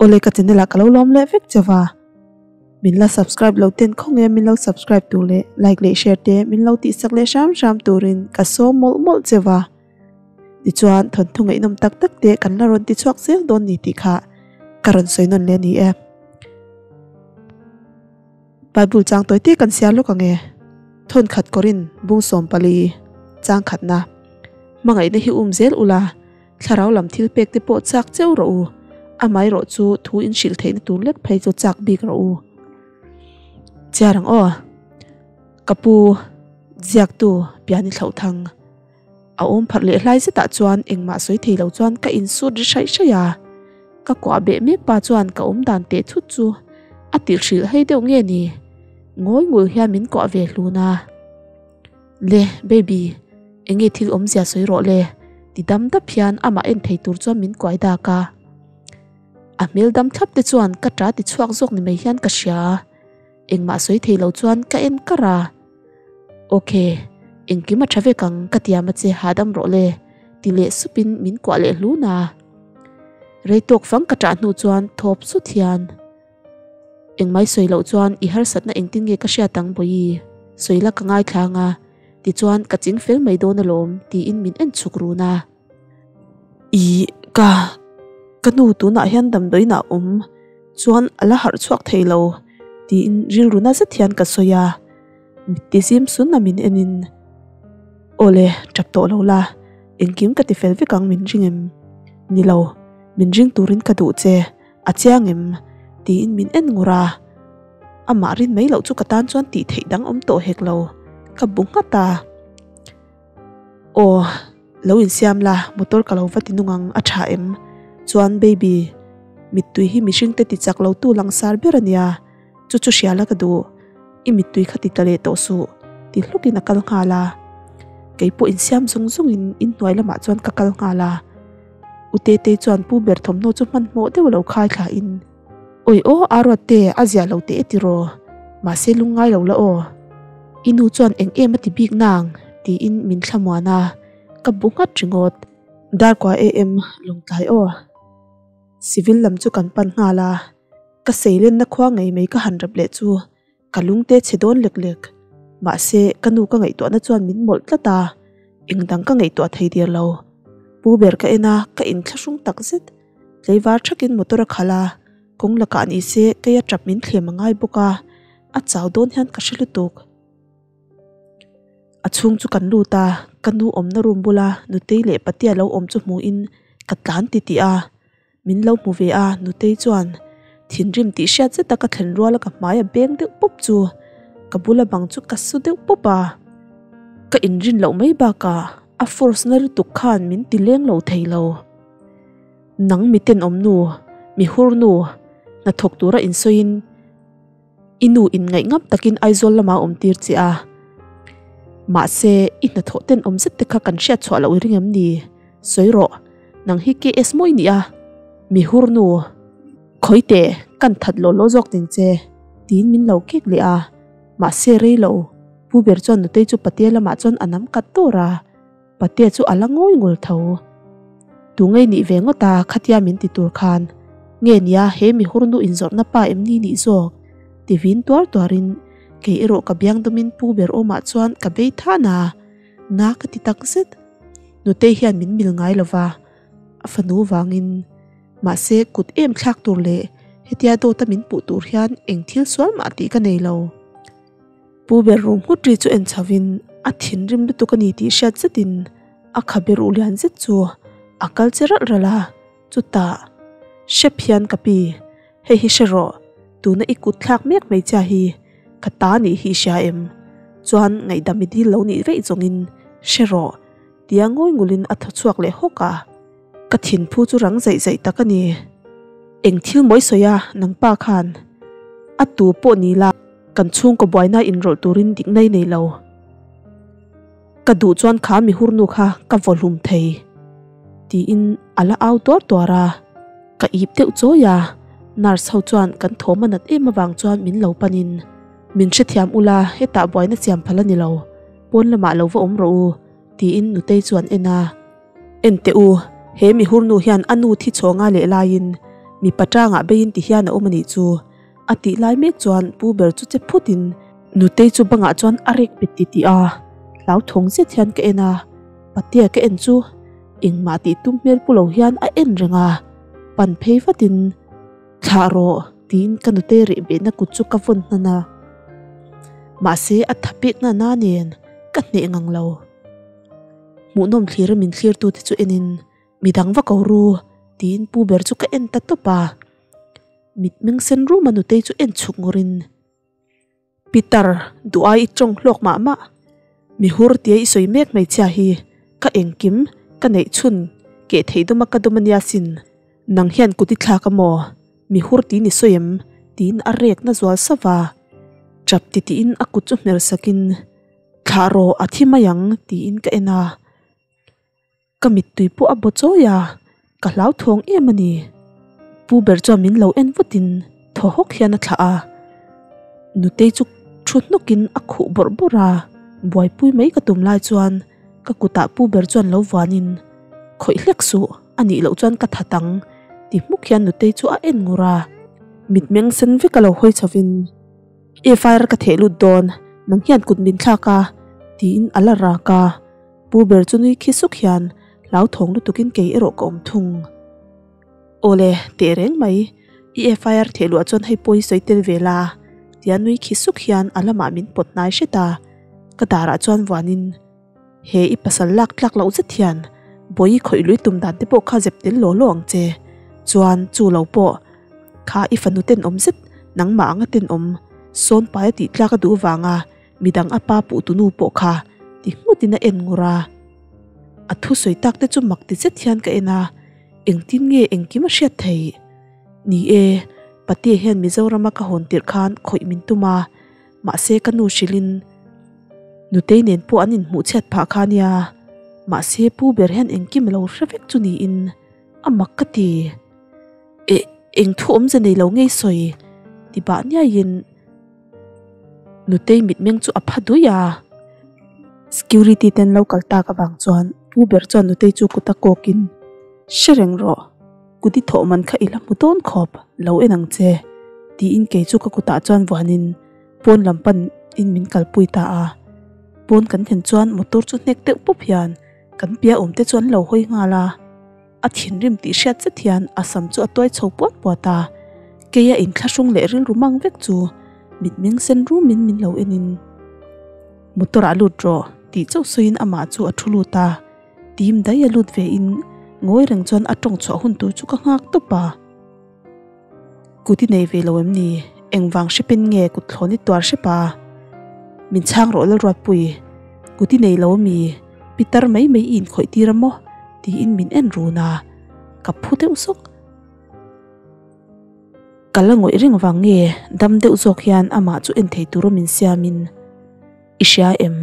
Awle ka channel ah ka lo lawm leh vek che va. Min la subscribe lo ten khaw nge min lo subscribe tur leh like leh share te min lo tih sak leh hram hram turin ka sawm mawlh mawlh che va. Tichuan thawnthu ngaihnawm tak tak te kan la rawn ti chhuak zel dawn ni tih kha ka rawn sawi nawn leh a ni e. Bible chang tawi te kan siar lawk ang e. Thawn khat kawrin bung 14 chang khatna. Hmangaihna hi um zel ula, thlarau lam thil pek te pawh chak cheu rawh u. Amaherawh chu thu in hrilh theihna tur lek phei chu chak bik rawh u. Chiar ang aw. Ka pu ziaktu Piani Thlauhthang. A awm pharh leh hlai zetah chuan engmah sawi thei lo chuan ka insut ri hraih hraih a. Ka kuah beh mek pa chuan ka awm dan teh thut chu a tilh hrilh hei deuh nge ni? Ngawi ngul hian min kuah ve hlun a. Le, baby, enge thil awmzia sawi rawh le, ti dam dap hian amah en thei tur chuan min kuai dak a. A hmel dam thlap te chuan ka ta ti chhuak zawk ni mai hian ka hria. Engmah sawi thei lo chuan ka en kar a. Ok, engkim a tha vek ang ka tiam a che hahdam rawh le ti leh supin min kuah leh hlun a. Rei tawk fang ka ṭah hnu chuan thawp sut hian engmai sawi loh chuan i harsatna engtin nge ka hriat ang Bawihi, sawi la ka ngaithla ang a tichuan ka ching fel mai dawn alawm tiin min en chhuk run a. I ka ka nu tunah hian damdawiin ah awm chuan a la harh chhuak thei lo tiin rilru na zet hian ka sawi a, mitti zim sun a min en in Awle tap tawh lo la engkim ka ti fel vek ang min ring em? Ni lo min ring turin ka duh che a chiang em? Tiin min en ngur a, amah rin mai loh chu ka tan chuan tih theih dang awm tawh hek lo ka bu nghat a. Aw, lo insiam la, motor ka lo va ti nung ang, a tha em? Chuan baby, mittui hi mihring te ti chak lo tu langsar ber a nia, chu chu hria la ka duh, i mittui kha ti tla leh tawh suh, ti hlukin a kal nghal a. Kei pawh insiam zung zungin inhnuai lamah chuan ka kal nghal a. U Tetei chuan pu ber thawmhnaw chu hmanhmawh deuh lo khai thlain, Awi aw, a ruat te, a ziah lo teh e tiraw? Mahse lungngai lo la aw. I nu chuan eng em a ti bik nang? tiin min thlamuan a, ka bu nghat ringawt. Darkua AM lawngtlai aw. Civil lam chu kan pan nghal a, ka seilenna khua ngei mai ka han rap leh chu ka lungte chhe dawn lek lek. Mahse ka nu ka ngaihtuahna chuan min mawlh tlat a, engdang ka ngaihtuah thei der lo. Pu ber ka en a, ka inthlahrung takzet. Tleivar thakin motor a khalh a, kawng lakah ni se keia tap min thlem a ngai bawk a, a chau dawn hian ka hre lutuk. A chhung chu kan lut a, ka nu awmna room bula Nutei leh Patea lo awm chu hmuhin ka tlan titih a, min lo hmu ve a, Nutei chuan thinrim tih hriat zeta ka thlen ruala ka hmai a beng deuh pawp chu ka bula bang chu ka su deuh pawp a, ka inrin loh mai bakah a force na lutuk khan min ti leng lo thei lo. Nang mi tenawm nu, mi hur nu, hnathawk tura insawiin i nu in ngaih ngam takin Aizawl lama awm tir che a. Mahse, i hnathawh tenawm zet te kha kan hriat chhuah loh i ring em ni? Sawi rawh, nang hi KS mawi nia, mi hur nu. Khawi teh, kan that law law zawk ding che, tiin min lo kek leh a. Mahse, rei lo, Pu ber chuan nutei chu Patea lamah chuan a nam kat dawr a. Patea chu a la ngawi ngul tho. Tu ngei nih ve ngawt a khatia min ti tur khan. Nge nia he mi hurnu inzawrhna pa em ni nih zawk? Ti vin tuar tuarin kei erawh ka biang dawmin pu ber awmah chuan ka bei than a, na ka ti tak zet. Nutei hian min mil ngai lova, a fanu vangin. Mahse kut em thlak tur leh hetia dawta min puh tur hian eng thil sual mah tih ka nei lo. Pu ber rum nghut ri chu en chho in a thinrim lutuk a ni tih hriat zet in a khabe ruh lian zet chu a kal che ralh ralh a, chutah hrep hian ka pi hei hi hre rawh tuna i kut thlak mek hmeichhia hi ka ta nih hi i hria em chuan ngaihdam i dil lo nih veih zawng in hre rawh tia ngawi ngul in a thaw chhuak leh hawk a, ka thinphu chu rang zaih zaih tak a ni. Eng thil mawi sawi a nangpa khan a tu pawh ni la. Kan chhungkaw buaina inrawlh turin dik nei nei lo. Ka duh chuan kha mi hurnu kha ka vaw hlum thei. Tiin a la au tuar tuar a. Ka ip deuh chawi a, nurse ho chuan kan thawm a nat em avang chuan min lo panin, Min hrethiam ula, hetah buaina siam phal a ni lo, pawn lamah lo va awm rawh u, tiin Nutei chuan en a. En teh u, he mi hurnu hian a nu thi chhawnga leh laiin Mipa tangah beiin ti hian a awm a nih chu. A tih lai mek chuan pu ber chu che phutin Nutei chu bangah chuan a rek bet ti tih a, hlauthawng zet hian ka en a, Patea ka en chu engmah tih tum hmel pu lo hian a en reng a, pan phei vatin Thlah rawh tiin ka nutei reh behna kut chu ka vawn hnan a, mahse a tha pek na na nen ka hneh ngang lo. Hmuhnawm thlir a min thlir tu te chu enin Midang va ko ru tiin pu ber chu ka en ta tawp a, mitmeng sen rum a nutei chu en chhuk ngawrin Pitar, duh ai i tawng hlawk mah mah. Mi hur tia i sawi mek hmeichhia hi ka engkim ka neih chhun keh theih dawm a ka dawm ania sin. Nang hian kut i thlak a maw? Mi hur tiin i sawi em? tiin a rek na zual sauh a. Tap ti tiin a kut chu hmer sakin, Thlah rawh a thi mai ang tiin ka en a. Ka mittui pawh a baw chawi a, ka hlauthawng em a ni. Pu ber chuan min lo en vutin thaw hawk hian a thlah a, Nutei chu thu hnawkin a khuh bawrh bawrh a, buaipui mai ka tum lai chuan ka kutah pu ber chuan lo vuanin, Khawih hlek suh, a nih loh chuan ka that ang, ti hmuk hian Nutei chu a en ngur a. Mitmeng sen vek a lo hawi chhovin, FIR ka theh lut dawn, nang hian kut min thlak a, tiin a la rak a. Pu ber chu nui khi suk hian hlauthawng lutukin kei erawh ka awm thung. Awle, teh reng mai, i FIR theh luah chuan hei pawh hi sawi tel ve la, tia nui khi suk hian a lamah min pawt hnai hret a, ka darah chuan vuanin, He i pasal lak tlak loh zet hian bawi i khawih lui tum dan te pawh kha zep tel law law ang che, chuan chu lo pawh kha i fanu tenawm zet nangmah anga tenawm sawn paia tih tlak a duh vanga Midang a pa puh tunu pawh kha ti nghutin a en ngur a. A thusawi tak te chu mak ti zet hian ka en a, engtin nge engkim a hriat theih? Ni e, Patea hian Mizorama ka hawn tirh khan khawih min tum a, mahse ka nu hrilhin Nutei nen pawh an inhmuh chhiat phah kha nia, mahse pu ber hian engkim a lo hre vek chu niin a mak ka ti. Eh, eng thu awmze nei lo ngei sawi? ti bah niaiin. Nutei mitmeng chu a pha dui a. Security ten lo kal tak avang chuan pu ber chuan Nutei chu kut a kawkin, Hre reng rawh, kut i thawh man kha i la hmu dawn khawp, lo en ang che, tiin kei chu ka kutah chuan vuanin pawn lam pan in min kalpui ta a. Pawn kan thlen chuan motor chu hnek deuh pawp hian kan pia awm te chu an lo hawi nghal a. A thinrim tih hriat zet hian a sam chu a tuai chho puat puat a, keia inthlahrung leh rilru mang vek chu mitmeng sen rumin min lo enin, Motor ah lut rawh tih chauh sawiin amah chu a thu lut a, tim daih a lut vein ngawi reng chuan a tawng chhuah hun tur chu ka nghak tawp a. Kut i nei ve lo em ni? Engvang hrepin nge kut thlawn i tuar hrep a? Min chhang rawh Lalruatpui, kut i nei lo ami? Pitar mai mai i inkhawih tir a maw? tiin min en run a, ka phu deuh zawk. Ka la ngawih reng vang nge dam deuh zawk hian amah chu en thei tura min siamin i hria em?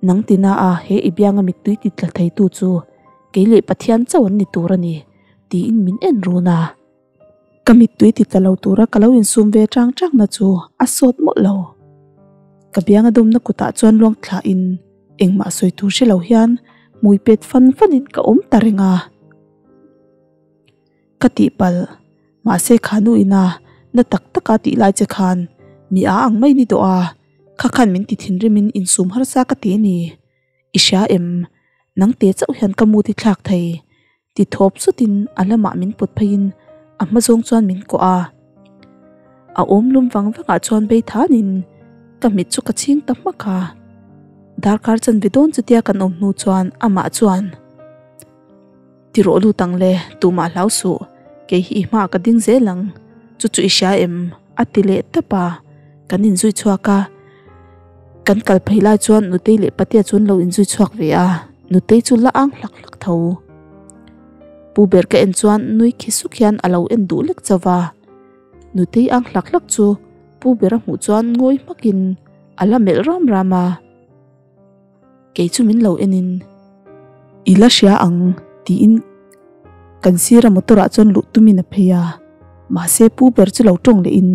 Nang tina a he i bianga mittui ti tla theitu chu kei leh Pathian chauh an ni tur a ni tiin min en run a. Ka mittui ti tla lo tura ka lo insum ve chang chang na chu a sawt mawlh lo. Ka bianga dawmna kutah chuan luang thlahin engmah sawi tur hre lo hian hmui pet fan fanin ka awm ta reng a. Ka tihpalh, mahse kha nu ina na tak taka tih lai che khan mi a ang mai ni tawh a, kha khan min ti thinrimin insum harsa ka ti a ni. I hria em? Nang te chauh hian ka mut i thlak thei. Ti thawp sutin a lamah min pawt pheiin a hma zawng chuan min kawh a. A awm lum vang vangah chuan bei thanin ka mit chu ka chhing ta hmak a. Darkar chanve dawn chutia kan awm hnu chuan amah chuan, Ti rawh lut ang le, tumah hlau suh, kei hi i hmaah ka ding zel ang, chu chu i hria em? a ti leh tap a, kan inzui chhuak a. Kan kal phei lai chuan Nutei leh Patea chu an lo inzui chhuak ve a, Nutei chu la ang hlak hlak tho. Pu ber ka en chuan nui khi suk hian a lo en duh lek chauh va, Nutei ang hlak hlak chu Pu ber a hmuh chuan ngawi hmakin a la melh ram ram a. Kei chu min lo enin i la hria ang tiin kan sira motor ah chuan luh tumin a phei a, mahse Pu ber chu lo tawng lehin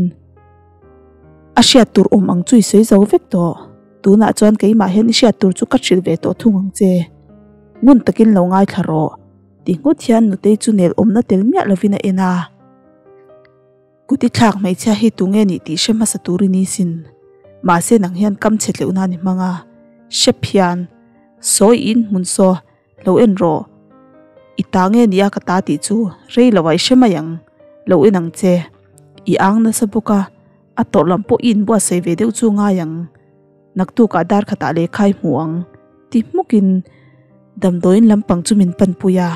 A hriat tur awm ang chu i sawi zo vek tawh. Tunah chuan keimah hian i hriat tur chu ka hrilh ve tawh thung ang che. Ngun takin lo ngaithla rawh, ti nghut hian Nutei chu nel awmna tel miah lovin a en a. Kut i thlak hmeichhia hi tunge nih tih hre hmasa tur i ni sin. Mahse nang hian kam chhe tleuh nan i hmang a, hrep hian sawi in hmun saw lo en rawh. I ta nge nia ka ta tih chu rei lo ah i hre mai ang, lo en ang che. I ang nasa bawk a, a tawrh lam pawh i inbuatsaih ve deuh chu ngai ang. Naktukah dar khatah lehkha i hmu ang ti hmukin damdawiin lampang chu min panpui a.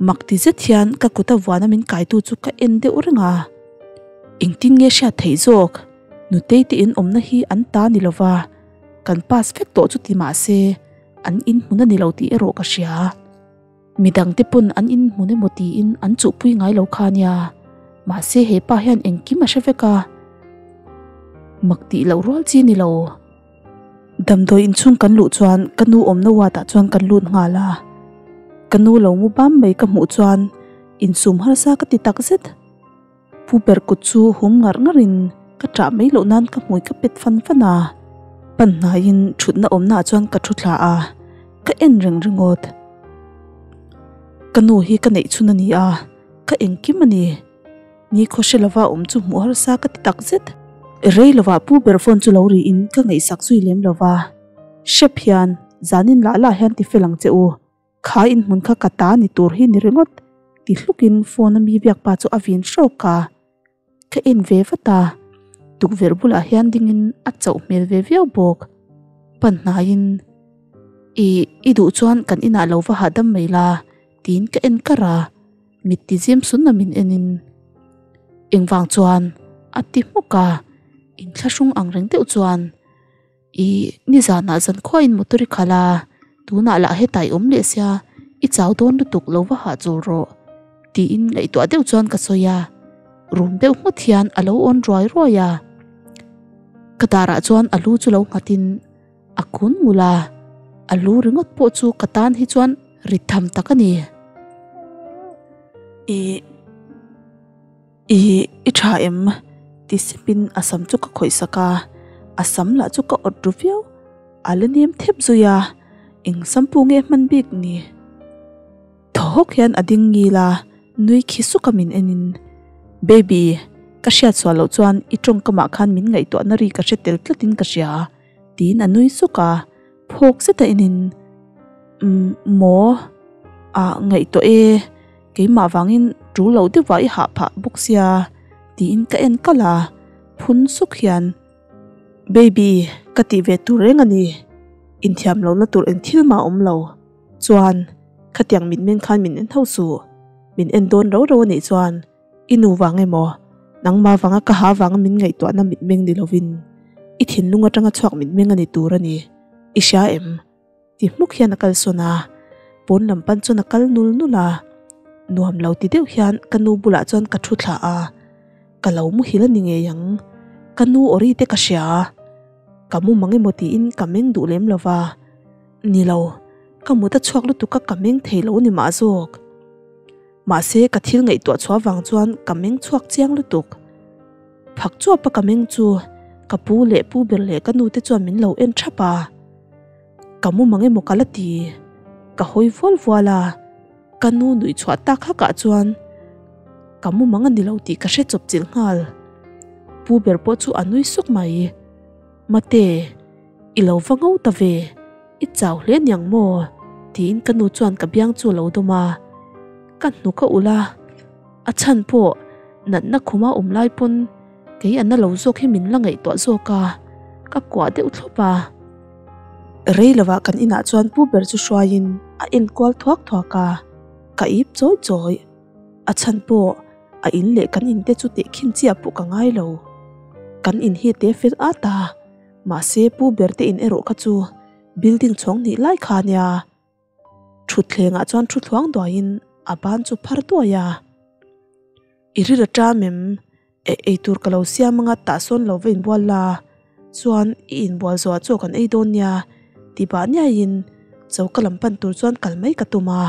Mak ti zet hian ka kut a vuana min kaitu chu ka en deuh reng a. Engtin nge hriat theih zawk? Nutei te in awmna hi an ta ni lova, kan pass vek tawh chu ti mah se an in hmun a ni lo tih erawh ka hria. Midang te pawn an in hmun emaw tiin an chuhpui ngai lo kha nia. Mahse he pa hian engkim a hre vek a. Mak tih loh rual chi ni lo. Damdawi inchhung kan luh chuan ka nu awmna ward ah chuan kan lut nghal a. Ka nu lo mu bam mai ka hmuh chuan insum harsa ka ti tak zet. Pu ber kut chu hum ngar ngar in ka ṭah mai loh nan ka hmui ka pet fan fan a, pan hnaiin ṭhutna awmna ah chuan ka ṭhu thla a, ka en reng ringawt. Ka nu hi ka neih chhun a ni a, ka engkim a ni. Ni khaw hre lova awm chu hmuh harsa ka ti tak zet. Rei lovah pu ber phone chu lo ri in ka ngaihsak zui lem lova, hrep hian zanin lah lah hian ti fel ang che u. Kha inhmun kha ka ta ni tur hi ni ringawt ti hlukin phone a mi biak pa chu a vin hrawk a, ka en ve vat a, tukverh bulah hian dingin a chauh hmel ve viau bawk. Pan hnaiin I i duh chuan kan inah lo va hahdam mai la tiin ka en kar a, mit ti zim sun a min enin engvang chuan a ti hmuk a, inthlahrung ang reng deuh chuan. I nizanah zankhuain motor i khalh a, tunah lah hetah i awm leh sia, i chau dawn lutuk lo va hahchawl rawh tiin ngaihtuah deuh chuan ka sawi a, rum deuh nghut hian a lo awn ruai ruai a. Ka darah chuan a lu chu lo nghatin a kun ngul a, a lu ringawt pawh chu ka tan hi chuan rit tham tak a ni. I. I i tha em? Ti sepin a sam chu ka khawih sak a, a sam lah chu ka awt ru viau. A la nem thep zui a, eng sampu nge hman bik ni? Thaw hawk hian a ding ngil a, nui khi suk a min en in, Baby, ka hriat sual loh chuan i tawngkamah khan min ngaihtuahna ri ka hre tel tlatin ka hria, tiin a nui suk a, phawk zet a en in, Umm maw? Ah ngaihtuah e. Keimah vangin tul lo deuhah i hah phah bawk sia tiin ka en kalh a, phun suk hian, Baby, ka tih ve tur reng a ni, inthiam lohna tur eng thil mah a awm lo, chuan khatiang mitmeng khan min en ho suh, min en dawn ro ro a nih chuan i nu vang emaw nangmah vanga ka ha vanga min ngaihtuahna mitmeng ni lovin i thinlung atanga chhuak mitmeng a ni tur a ni, i hria em? Ti hmuk hian a kalsawn a, pawn lam pan chuan a kal nul nul a, nuam lo ti deuh hian ka nu bulah chuan ka thu thla a, ka lo muhil a ni ngei ang, ka nu awri te ka hria a, ka mu mang emaw tiin ka meng duh lem lo va, ni lo, ka mut a chhuak lutuk a ka meng thei lo ni mah zawk. Mahse ka thil ngaihtuah chhuah vang chuan ka meng chhuak chiang lutuk. Phak chuap a ka meng chu ka pu leh pu ber leh ka nu te chuan min lo en thap a. Ka mu mang emaw ka la ti. Ka hawi vual vual a, ka nu nuih chhuah tak hakah chuan ka mu mang a ni lo tih ka hre chawp chilh nghal. Pu ber pawh chu a nui suk mai. Mate, i lo va ngo ta ve, i chau hle niang maw? tiin ka nu chuan ka biang chu a lo dawm a. Ka hnuk a ulh a, a chhan pawh natna khuma awm lai pawn kei a na lo zawk hi min la ngaihtuah zawk a, ka kuah deuh thlawp a. Rei lovah kan inah chuan pu ber chu hruaiin a en kual thuak thuak a, ka ip chawi chawi. A chhan pawh a in leh kan in te chu tehkhin chiah pawh ka ngai lo. Kan in hi te fel at a, mahse pu ber te in erawh kha chu building chhawng hnih lai kha a nia. Thutthlengah chuan thu thluang duaiin a ban chu phar duai a. I ri ra ṭam em? Eh eitur ka lo siam anga tah sawn lo va inbual la, chuan i inbual zawh ah chaw kan ei dawn nia ti bah niaiin choka lam pan tur chuan kal mai ka tum a,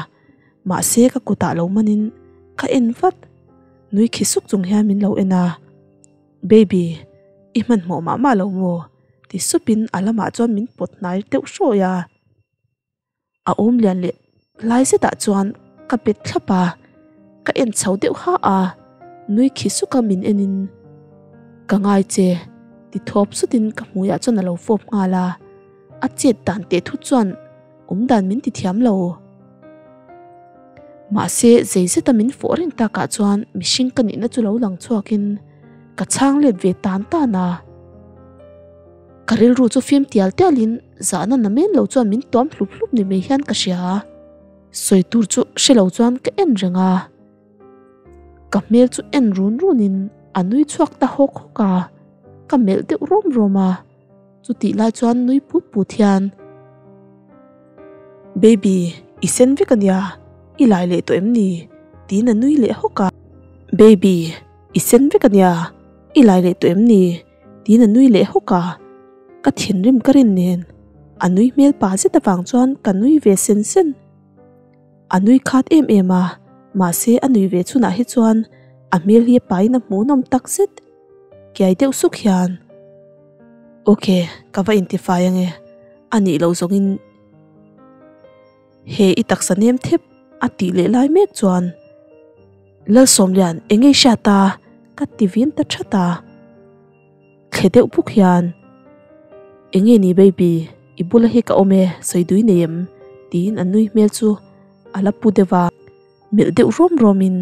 mahse ka kutah lo manin ka en vat, nui khi suk chung hian min lo en a, Baby, i hmanhmawh mah mah lo maw? ti supin a lamah chuan min pawt hnai deuh hrawi a. A awm lian leh lai zetah chuan ka bet thlap a, ka en chho deuh ha a. Nui khi suka min enin, Ka ngai che, ti thawp sutin ka hmuiah chuan a lo fawp nghal a. A chet dan teh thut chuan awm dan min ti thiam lo. Mahse, zei zeta min fawh reng takah chuan mihring ka nihna chu lo lang chhuakin ka chhang let ve tan tan a. Ka rilru chu fim tial tialin zahna na men lo chuan min tuam hlup hlup ni mai hian ka hria. Sawi tur chu hre lo chuan ka en reng a. Ka hmel chu en run runin a nui chhuak ta hawk hawk a, ka melh deuh rawm rawm a. Chutih lai chuan nui put put hian, Baby, i sen vek ania, i lai leh tawh em ni? tiin a nui leh hawk a. Baby, i sen vek ania, i lai leh tawh em ni? tiin a nui leh hawk a. Ka thinrim ka rin nen, a nui hmel pa zet avang chuan ka nui ve sen sen. A nui khat em em a, mahse a nui ve chhunah hi chuan a hmel hi a pain a hmuhnawm tak zet. Kiai deuh suk hian, Ok, ka va intifai ange, a nih loh zawngin he i taksa nem thep a tih leh lai mek chuan Lalsawmlian eng nge i hriat a? ka ti vin ta that a. Thle deuh buk hian, Eng nge ni baby, i bula hi ka awm e, sawi dui nei em? tiin a nui hmel chu a la pu deuh a. Melh deuh rawm rawmin,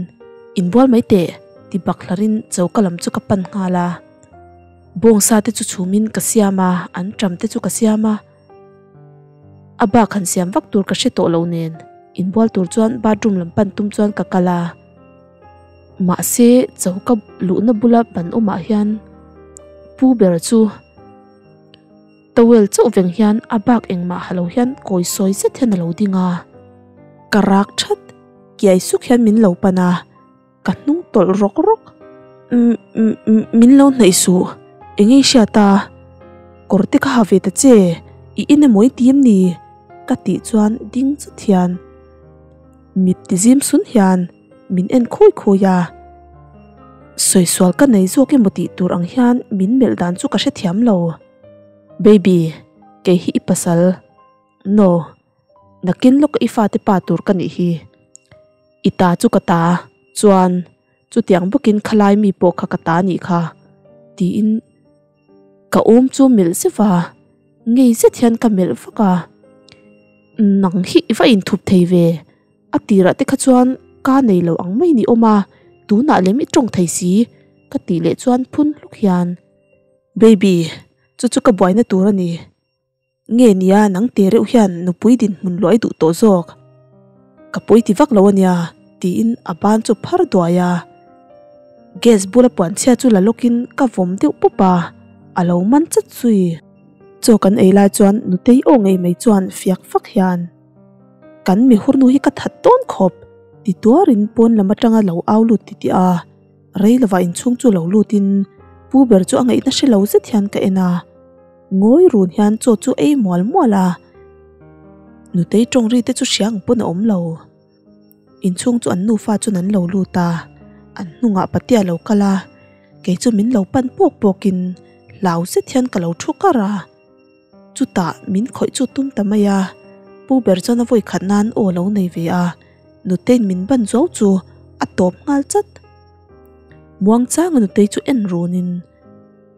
Inbual mai teh, ti bak hlarin choka lam chu ka pan nghal a. Bawngsa te chu chhumin ka siam a, an ṭam te chu ka siam a. A bak han siam vak tur ka hre tawh lo nen, inbual tur chuan bathroom lam pan tum chuan ka kal a. Mahse, choka luhna bula ban awmah hian pu ber chu towel chauh veng hian a bak engmah ha lo hian kawi sawi zet hian a lo ding a. Ka rak that, kiai suk hian min lo pan a, ka hnung tawlh rawk rawk. Min lo hnaih suh, eng ei hriat a, kawr te ka ha ve ta che, i in emaw i ti em ni? ka tih chuan ding chut hian mit ti zim sun hian min en khawi khawi a, sawi sual ka nei zawk emaw tih tur ang hian min melh dan chu ka hrethiam lo. Baby, kei hi i pasal. No, nakin lawka i fate pa tur ka nih hi. I ta chu ka ta, chuan chutiang bawkin khalai mi pawh kha ka ta nih kha, tiin Ka awm chu melh zeuh a, ngei zet hian ka melh vak a, Nang hi i va inthup thei ve, a tirah te kha chuan ka nei lo ang mai ni awm a, tunah lem i tawng thei si ka tih leh chuan phun hluk hian, Baby, chu chu ka buaina tur a ni. Nge nia nang te reuh hian nupui dinhmun luai duh tawh zawk. Ka pawi ti vak lo ania tiin a ban chu phar duai a. Gas bula puanchhia chu la lawkin ka vawm deuh pawp a, a lo man chat zui. Chaw kan ei lai chuan nutei aw ngei mai chuan fiak fak hian, Kan mihurnu hi ka that dawn khawp ti tuarin pawn lam atanga lo au lut titih a. Rei lovah inchhung chu lo lutin pu ber chu a ngaihna hre lo zet hian ka en a. Ngawi run hian chaw chu ei mual mual a, nutei tawng ri te chu hria ang pawn a awm lo. Inchhung chu an nufa chuan an lo lut a, an hnungah patea lo kal a, kei chu min lo pan pawk pawkin hlau zet hian ka lo thu kar a. Chutah min khawih chu tum ta mai a, pu ber chuan a vawi khat nan aw lo nei ve a, nuteiin min ban zuau chu a tawp nghal chat. Muangchanga nutei chu en runin.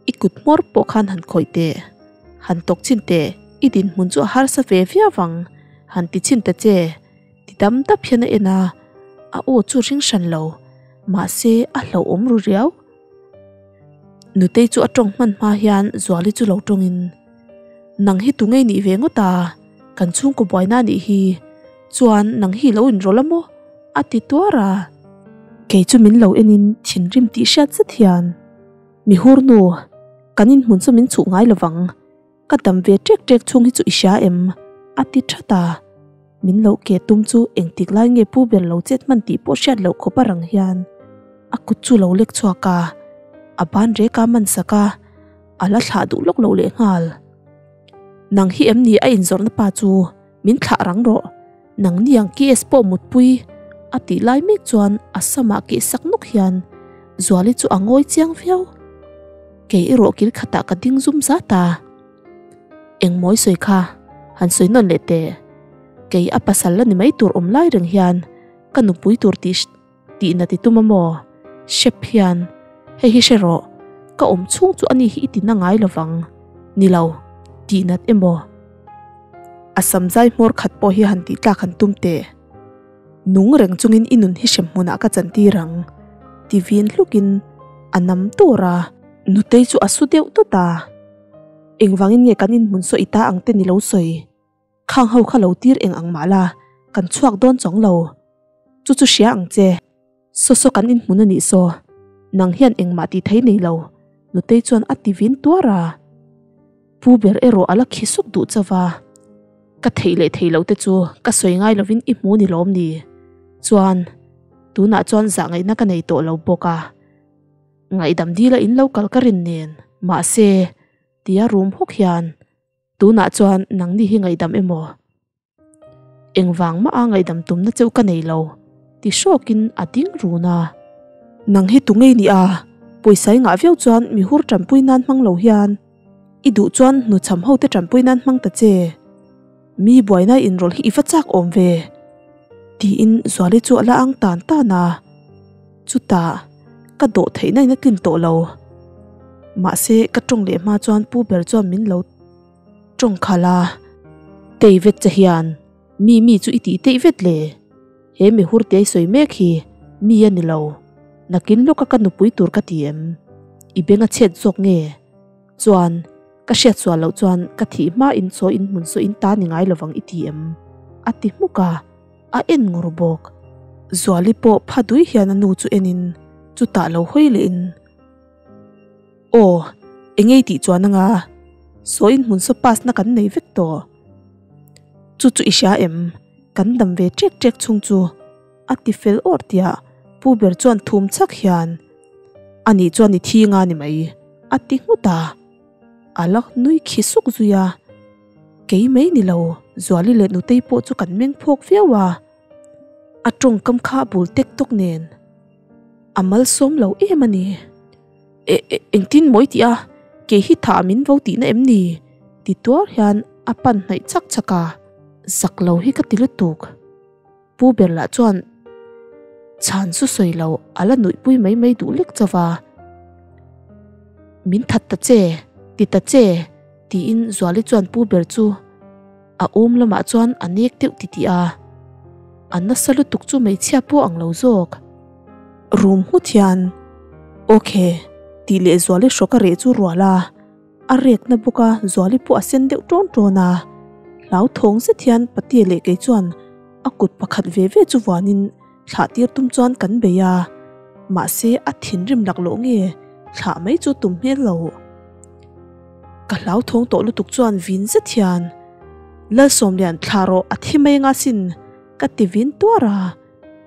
I kut hmawr pawh khan han khawih teh, han tawk chhin teh, i dinhmun chu a harsa ve viau ang, han ti chhin ta che, ti dam dap hian a en a, a aw chu ring hran lo, mahse a hlauhawm ru riau. Nutei chu a tawng hman hma hian Zuali chu lo tawngin, Nang hi tu ngei nih ve ngawt a, kan chhungkaw buaina a nih hi, chuan nang hi lo inrawlh a maw? a ti tuar a. Kei chu min lo enin thinrim tih hriat zet hian, Mi hur nu, kan inhmun chu min chhuh ngai lovang, ka dam ve ṭek ṭek chhung hi chu i hria em? a ti ṭhat a. Min lo ke tum chu engtik lai nge pu ber lo chet hman tih pawh hriat loh khawp a rang hian a kut chu lo lek chhuak a, a ban rek a man sak a, a la thlah duh lawk loh lehnghal. Nang hi em ni a inzawrhna pa chu min thlah rang rawh. Nang niang KS pawh mutpui a tih lai mek chuan a samah keh sak nawk hian Zuali chu a ngawi chiang viau. Kei erawh kil khatah ka ding zum zat a. Engmawi sawi kha han sawi nawn leh teh. Kei a pasal la ni mai tur awm lai reng hian ka nupui tur tih tihna ti tum a maw? Hrep hian, Hei hi hre rawh, ka awm chhung chu ani hi i tina ngai lovang. Ni lo, tihnat emaw? A sam zai hmawr khat pawh hi han tih tlak han tum teh. Nung reng chungin i nun hi hrem hmunah ka chantir ang, ti vin hlukin a nam tur a. Nutei chu a su deuh tawt a, Engvangin nge kan inhmun saw i ta ang te ni lo sawi? Khang ho kha lo tir eng ang mah la, kan chhuak dawn chawng lo. Chu chu hria ang che. Saw saw kan inhmun a nih saw. Nang hian engmah tih thei nei lo, Nutei chuan a ti vin tuar a. Pu ber erawh a la khi suk duh chauh va. Ka theih leh theih loh te chu ka sawi ngai lovin i hmu ni lawm ni? Chuan, tunah chuan zah ngaihna ka nei tawh lo bawk a. Ngaihdam dila in lo kal ka rin nen, mahse, tia rum hawk hian, Tunah chuan nangni hi ngaihdam emaw? Engvang mah a ngaihdam tumna cheu ka nei lo, ti hrawkin a ding run a. Nang hi tu ngei ni a, pawisa i ngah viau chuan mi hur tanpui nan hmang lo hian i duh chuan hnuchham ho te tanpui nan hmang ta che. Mi buaina inrawlh hi i va chak awm ve, tiin Zuali chu a la ang tan tan a. Chutah ka dawh theihna in a tlin tawh lo. Mahse ka tawng leh hma chuan pu ber chuan min lo tawng khalh a. Tei vet che hian mi mi chu i tih teih vet le. He mi hur te i sawi mek hi mi a ni lo. Nakin lawka ka nupui tur ka ti em? I beng a chhet zawk nge? Chuan ka hriat sual loh chuan ka thih hma in chaw in hmun saw in ta ni ngai lovang i ti em? A ti hmuk a. A en ngur bawk. Zuali pawh pha dui hian a nu chu enin chutah lo hawi lehin, Aw, engei tih chuan anga saw in hmun saw pass na kan nei vek tawh. Chu chu i hria em? Kan dam ve ṭek ṭek chhung chu a ti fel awr tiah pu ber chuan thum chhak hian, Anih chuan i thi nga ni mai, a ti nghut a. A la nui khi suk zui a. Kei mai ni lo, Zuali leh Nutei pawh chu kan meng phawk viau a. A tawngkam kha a bul tek tawk nen a malsawm lo em a ni. E, e, engtin mawi tih a, kei hi thah min vo tihna em ni? ti tuar hian a pan hnaih chak chak a. Zak lo hi ka ti lutuk. Pu ber lah chuan chhan chu sawi lo a la nuihpui mai mai duh lek chauh va. Min that ta che, ti ta che, tiin Zuali chuan Pu ber chu a awm lamah chuan a nek deuh titih a. A nasa lutuk chu hmeichhia pawh ang lo zawk. Rum nghut hian, Ok, tih leh Zuali hrawk a reh chu rual a. A rekna bawk a Zuali pawh a sen deuh ṭawn ṭawn a, hlauthawng zet hian Patea leh kei chuan a kut pakhat ve ve chu vuanin thlah tir tum chuan kan bei a, mahse a thinrim laklawh nge thlah mai chu tum hmel lo. Ka hlauthawng tawh lutuk chuan vin zet hian Lalsawmlian thlah rawh a thi mai anga sin ka ti vin tuar a.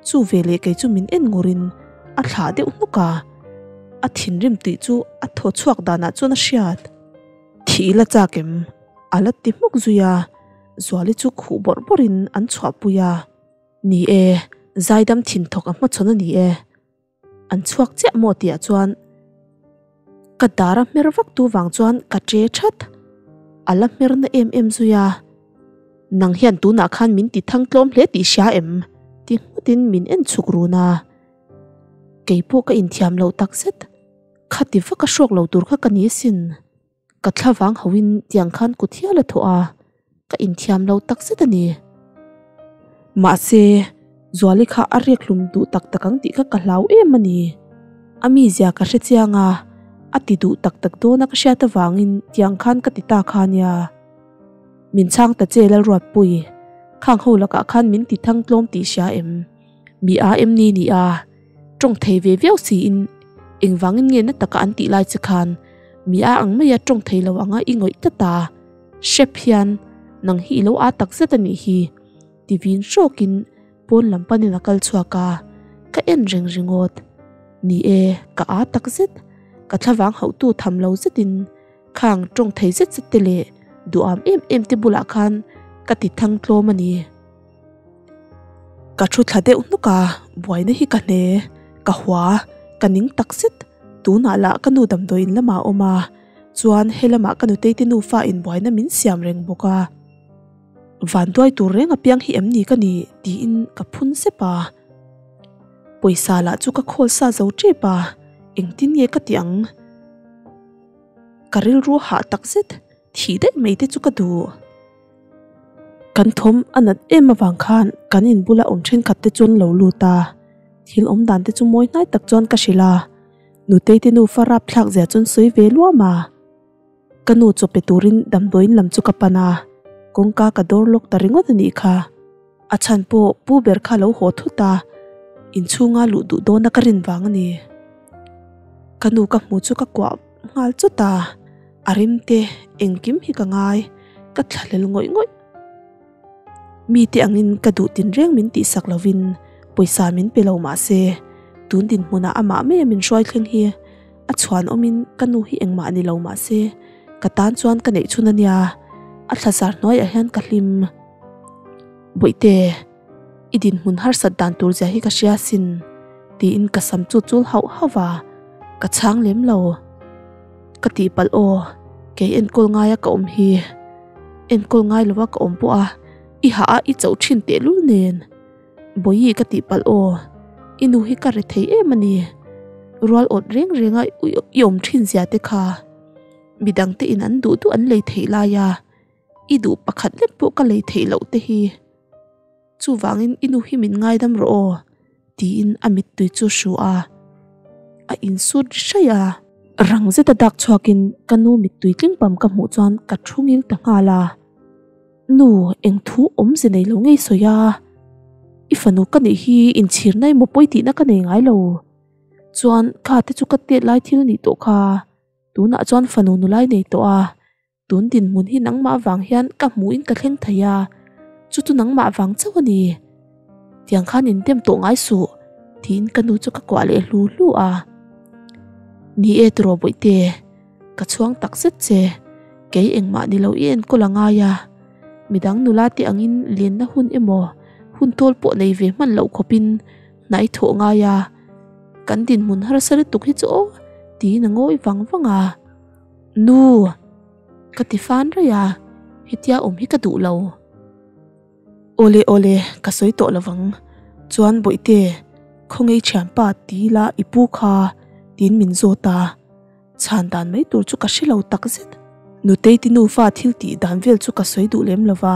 Chu veleh kei chu min en ngurin a thlah deuh hnuk a, a thinrim tih chu a thaw chhuak danah chuan a hriat. Thih la chak em? A la ti hmuk zui a, Zuali chu khuh bawrh bawrhin an chhuahpui a. Ni e, zaidam thin thawk a hmachhawn a ni e. An chhuak chiah maw tihah chuan ka dar a hmer vak tu vang chuan ka che that. A la hmer na em em zui a, Nang hian tunah khan min ti thang tlawm hle tih hria em? ti nghutin min en chhuk run a. Kei pawh ka inthiam loh takzet, khati vaka hrawk lo tur kha ka ni asin. Ka thlavang hoin tiang khan kut hial a thawh a, ka inthiam lo tak zet a ni. Mahse, Zuali kha a riak hlum duh tak tak ang tih kha ka hlau em a ni. A mizia ka hre chiang a, a ti duh tak tak dawn a ka hriat avangin tiang khan ka ti ta kha nia. Min chhang ta che Lalruatpui, khang ho lakah khan min ti thang tlawm tih hria em? Mi a em ni ni a, tawng thei ve viau siin engvangin nge na taka an tih lai che khan mi a ang maia tawng thei lo anga i ngawih tlat a, hrep hian nang hi i lo a tak zet a nih hi ti vin hrawkin pawn lam panin a kal chhuak a, ka en reng ringawt. Ni e, ka a tak zet, ka thlavang hauhtu tham lo zetin khang tawng thei zet zet te leh duham em em te bulah khan ka ti thang tlawm a ni. Ka thu thla deuh hnuk a, buaina hi ka hne, ka hua, ka ning tak zet. Tunah lah ka nu damdawiin lamah a awm a, chuan helamah ka nutei te nufa in buaina min siam reng bawk a. Vanduai tur reng apiang hi em ni ka nih tiin ka phun sep a. Pawisa lah chu ka khawl sa zo tep a, engtin nge ka tih ang? Ka rilru hah tak zet, thih daih mai te chu ka duh. Kan thawm a nat em avang khan kan in bula awm thenkhat te chuan lo lut a, thil awm dan te chu mawi hnai tak chuan ka hrilh a, Nutei te nufa rapthlak zia chuan sawi ve luam a. Ka nu chaw pe turin damdawiin lam chu ka pan a, kawngka ka dawr lawk ta ringawt a nih kha. A chhan pawh pu ber kha lo haw thut a, inchhunga luh duh dawna ka rin vang a ni. Ka nu ka hmu chu ka kuah nghal chawt a, a rim te engkim hi ka ngai, ka thlahlel ngawih ngawih. Mite angin ka duh tinreng min tihsak lovin pawisa min pe lo mah se, tun dinhmunah amah maia min hruai thleng hi a chhuan awmin ka nu hi engmah ni lo mah se, ka tan chuan ka neih chhun a nia, a thlazar hnuaiah hian ka hlim. Bawihte, i dinhmun harsat dan tur zia hi ka hria asin, tiin ka sam chu chul hauh hauh va, ka chhang lem lo. Ka tihpalh aw, kei enkawl ngaia ka awm hi. Enkawl ngai lova ka awm pawh a, i hah a i chauh thin tehlul nen. Bawihi ka tihpalh aw, i nu hi ka re thei em a ni. Rual awt reng renga i awm thin zia te kha. Midangte in an duh duh an lei theih lai a, i duh pakhat lek pawh ka lei theih loh te hi. Chuvangin i nu hi min ngaidam rawh aw, tiin a mittui chu hru a, a insut ri hraih a. Rang zeta dak chhuakin ka nu mittui tling pam ka hmuh chuan ka thu ngil ta nghal a. Nu, eng thu awmze nei lo ngei sawi a, i fanu ka nih hi inchhirna emaw pawi tihna ka nei ngai lo. Chuan kha te chu ka tet lai thil nih tawh kha, tunah chuan fanu nulai nei tawh a. Tun dinhmun hi nangmah vang hian ka hmuhin ka thleng thei a, chu chu nangmah vang chauh a ni. Tiang khan indem tawh ngai suh, tiin ka nu chu ka kuah leh hlu hlu a. Ni e tiraw Bawihte, ka chhuang tak zet che, kei engmah ni lo i enkawl a ngai a, midang nula te angin lenna hun emaw hun tawl pawh nei ve hman loh khawpin hna i thawh ngai a, kan dinhmun harsa lutuk hi chu aw, tiin a ngawi vang vang a. Nu! Ka ti fan raih a, hetia awm hi ka duh lo. Awle awle, ka sawi tawh lovang. Chuan Bawihte, khawngei thianpa ti ila i pu kha, tiin min zawt a. Chhan dan mai tur chu ka hre lo takzet. Nutei ti nufa thil tih dan vel chu ka sawi duh lem lova.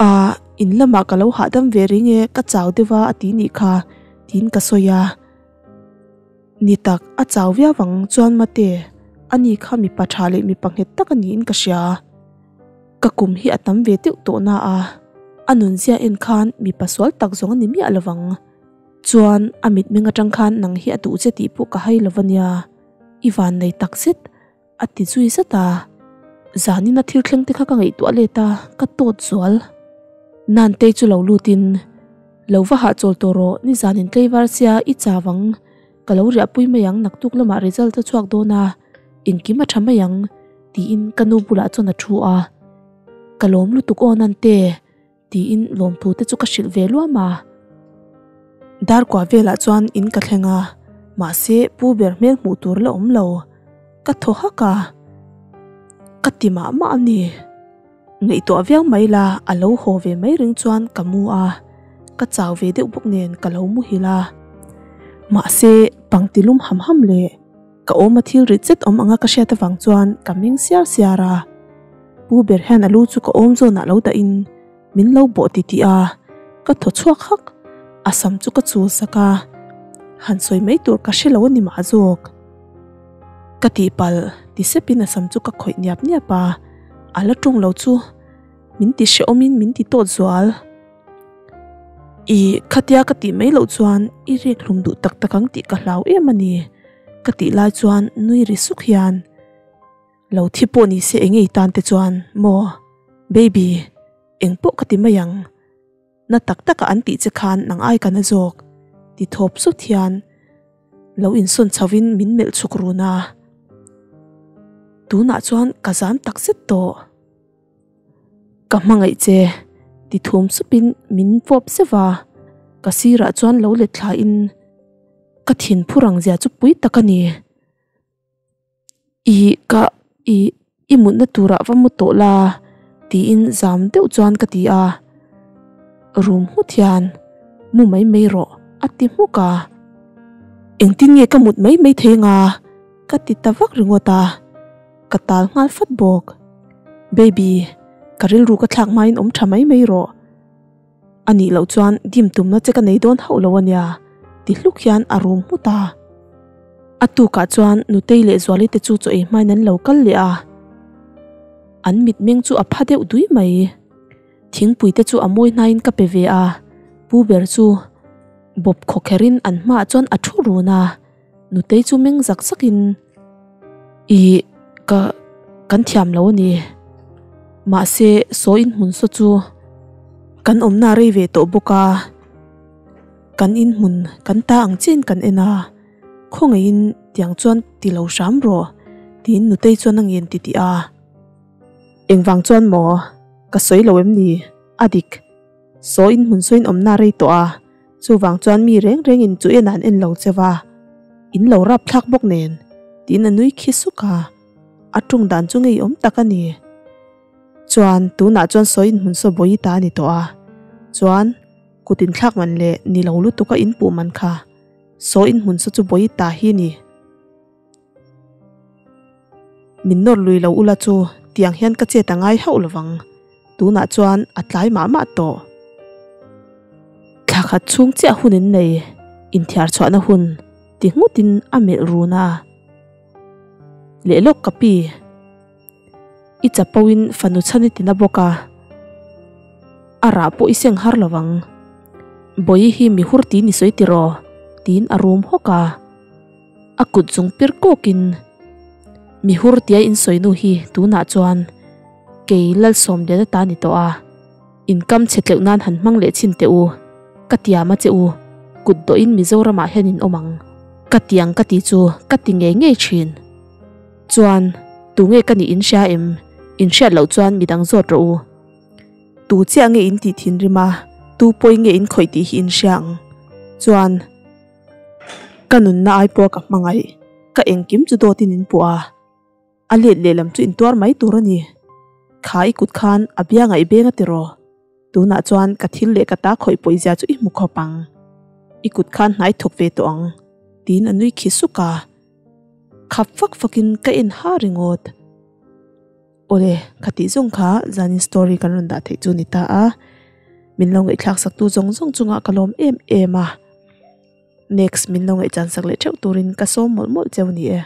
Aa, in lamah ka lo hahdam ve ring e, ka chau deuh a a ti nih kha, tiin ka sawi a. Ni tak, a chau viau ang chuan mate, ani kha mipa tha leh mipa nghet tak a niin ka hria. Ka kum hi a tam ve deuh tawh na a, a nunzia en khan mipa sual tak zawng a ni miah lo vang. Chuan a mitmeng atang khan nang hi a duh che tih pawh ka hai lo va nia, i van nei tak zet a ti zui zat a. Zanin a thil thleng te kha ka ngaihtuah let a, ka tawt zual. Nantei chu lo lutin. Lo va hahchawl tawh rawh, nizan in tlei var sia i chau ang, ka lo riahpui mai ang naktuk lamah result a chhuak dawn a, engkim a tha mai ang, tiin ka nu bulah chuan a thu a. Ka lawm lutuk aw Nante, tiin lawmthu te chu ka hrilh ve luam a. Darkua velah chuan in ka thleng a, mahse pu ber hmel hmuh tur la awm lo, ka thaw hak a, ka ti mah mah a ni. Ngaihtuah viau mai la, a lo haw ve mai ring chuan ka mu a, ka chau ve deuh bawk nen ka lo muhil a. Mahse, pangti lum ham ham leh ka awm a thil rit zet awm anga ka hriat avang chuan ka meng siar siar a. Pu ber hian a lu chu ka awm zawnah lo dahin min lo bawh titih a, ka thaw chhuak hak, a sam chu ka chul sak a, han sawi mai tur ka hre lo a ni mah zawk. Ka tihpalh ti sepin a sam chu ka khawih niap niap a, a la tawng lo chu min ti hrehawmin min ti tawt zual. I khatia ka tih mai loh chuan i rek hlum duh tak tak ang tih ka hlau em a ni ka tih lai chuan nui ri suk hian lo thi pawh ni se eng ei tan te chuan maw baby eng pawh ka ti mai ang. Na tak taka an tih che khan nang ai ka na zawk ti thawp sut hian lo insawn chhovin min melh chhuk run a. Tunah chuan ka zam tak zet tawh. Ka hmangaih che ti thum supin min fawp zeuh a, ka sirah chuan lo let thlain ka thin phur ang zia chu pui tak a ni. I ka i i mutna turah va mu tawh la tiin zam deuh chuan ka ti a, rum nghut hian mu mai mai rawh. A ti hmuk a. Engtin nge ka mut mai mai thei anga? Ka ti ta vak ringawt a, ka tal nghal fat bawk. Baby, ka rilru ka thlak hmain awm tha mai mai rawh. A nih loh chuan dim tumna che ka nei dawn hauh lo a nia, ti hluk hian a rum nghut a. A tukah chuan Nutei leh Zuali te chu chaw ei hmain an lo kal leh a. An mitmeng chu a pha deuh dui mai. Thingpui te chu a mawi hnaiin ka pe ve a, pu ber chu bawp khawkherhin an hmaah chuan a thu run a, Nutei chu meng zak zakin Ih, ka, kan thiam lo a ni. Mahse, sawi inhmun saw chu kan awmna a rei ve tawh bawk a, kan inhmun kan ta ang chiahin kan en a, khawngaihin tiang chuan ti lo hram rawh, tiin Nutei chuan a ngen titih a. Engvang chuan maw? Ka sawi lo em ni? A dik. Saw in hmun sawiin awmna rei tawh a, chuvang chuan mi reng rengin chu en an en lo che va, in lo rap thlak bawk nen, tiin a nui khi suk a, a tung dan chu ngeiawm tak a ni. Chuan tunah chuan saw in hmun saw bawi ta a ni tawh a, chuan kut in thlak man leh ni lo lutuk a in puh man kha, saw in hmun saw chu bawi ta hi ni. Min nawr lui lo ula chu tiang hian ka chet a ngai hauh lovang, tunah chuan a tlai mah mah tawh. Thla khat chhung chiah hun in nei, inthiar chhuahna hun ti nghutin a melh run a. Leh lawk ka pi. I chapo in fanu chhan i tina bawk a, a rah pawh i seng har lovang. Bawihi hi mi hur ti ni sawi tiraw? tiin a rum hawk a. A kut zung pir kawkin, Mi hur tia in sawi nu hi tunah chuan kei Lalsawmliana ta ni tawh a, in kam chhe tleuh nan han hmang leh chhin teh u, ka tiam a che u, kut dawhin Mizoramah hian in awm ang, ka tiang ka ti chu ka ti ngei ngei thin. Chuan, tunge ka nih in hria em? In hriat loh chuan midang zawt rawh u. Tu chiah nge in tih thinrim a, tu pawi nge in khawih tih hi in hria ang. Chuan. Ka nunna ai pawh ka hmangaih, ka engkim chu dawtin in puah a, a let lehlam chu intuar mai tur a ni. Kha i kut khan a bia ngaih beng a tiraw? Tunah chuan ka thil leh ka ta khawih pawih zia chu i hmu khawp ang. I kut khan hnai thawk ve tawh ang, tiin a nui khi suk a. Khap fak fakin ka en ha ringawt. Awle, ka tih zawng kha zanin story kan rawn dah theih chu ni ta a, min lo ngaihthlak sak tu zawng zawng chungah ka lawm em em a, next min lo ngaihchan sak leh theuh turin ka sawm mawlh mawlh cheu ni e.